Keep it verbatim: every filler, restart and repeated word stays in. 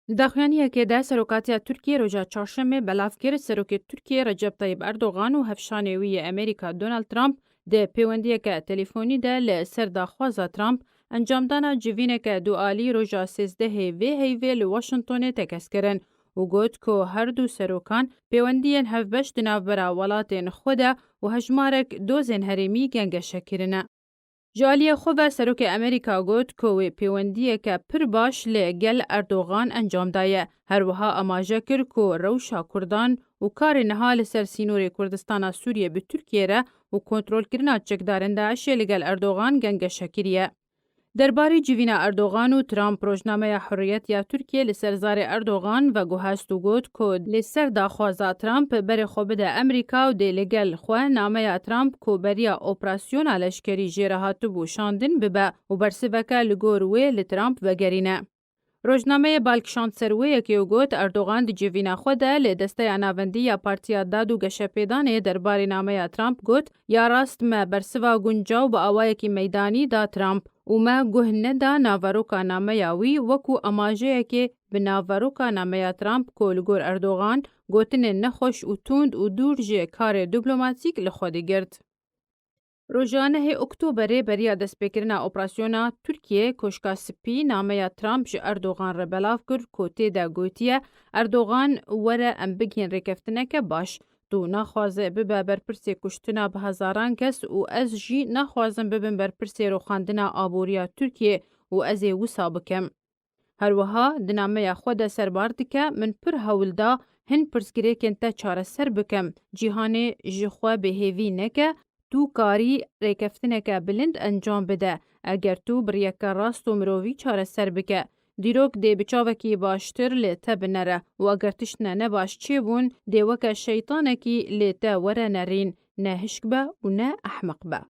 Daxuyaniyekê de Serokatiya Tirkiyê roja çarşemê belav kir, Serokê Tirkiyê Recep Tayyip Erdogan û hevşanê wî yê Amerîka Donald Trump di pêwendiyeke telefonî de li ser daxwaza Trump encamdana civîneke dualî roja sêzdehê vê heyvê li Washingtonê tekez kirin û got ku her du serokan pêwendiyên hevbeş di navbera welatên xwe de û hejmarek dozên herêmî gengeşe kirine. Ji aliyê xwe ve Serokê Amerîka got ku wê pêwendiyeke pir baş li gel Erdogan encam daye. Her wiha amaje kir ku rewşa Kurdan û karê niha li ser sînorê Kurdistana Sûriyê bi Tirkiyê re û kontrolkirina çekdarên DAIŞê li gel Erdogan gengeşe kiriye. Derbarê civîna Erdogan û Trump, rojnameya Hurriyet ya Tirkiyê li ser zarê Erdogan veguhest û got ku li ser daxwaza Trump berê xwe bide Amerîka û dê li gel xwe nameya Trump ku beriya operasyona leşkerî jê re hatibû şandin bibe û bersiveke li gor wê li Trump vegerîne. Rojnameyê bal kişand ser wê yekê û got, Erdogan di civîna xwe de li Desteya Navendî ya Partiya Dad û Geşepêdanê derbarê nameya Trump got, Ya rast me bersiva guncaw bi awayekî meydanî da Trump û me guh neda naveroka nameya wî wekû amajeyekê bi naveroka nameya Trump ku li gor Erdogan gotinên nexweş û tund û dûr ji karê diplomatîk li xwe digirt. Roja nehê Oktoberê beriya destpêkirina operasyona Tirkiyê Koşka Spî nameya Trump ji Erdogan re belav kir ku tê de gotiye, Erdogan, were em bigihên rêkeftineke baş. Tu naxwaze bibe berpirsê kuştina bi hezaran kes û ez jî naxwazim bibim berpirsê rûxandina aboriya Tirkiyê û ez ê wisa bikim. Her wiha di nameya xwe de serbar dike, Min pir hewl da hin pirsgirêkên te çareser bikim. Cîhanê ji xwe bêhêvî neke, tu karî rêkeftineke bilind encam bide. Eger tu bi riyeke rast û mirovî çareser bike, dîrok dê bi çavekî baştir li te binere û eger tiştine nebaş çêbûn, dê weke şeytanekî li te were nerîn, ne hişk be û ne ehmeq be.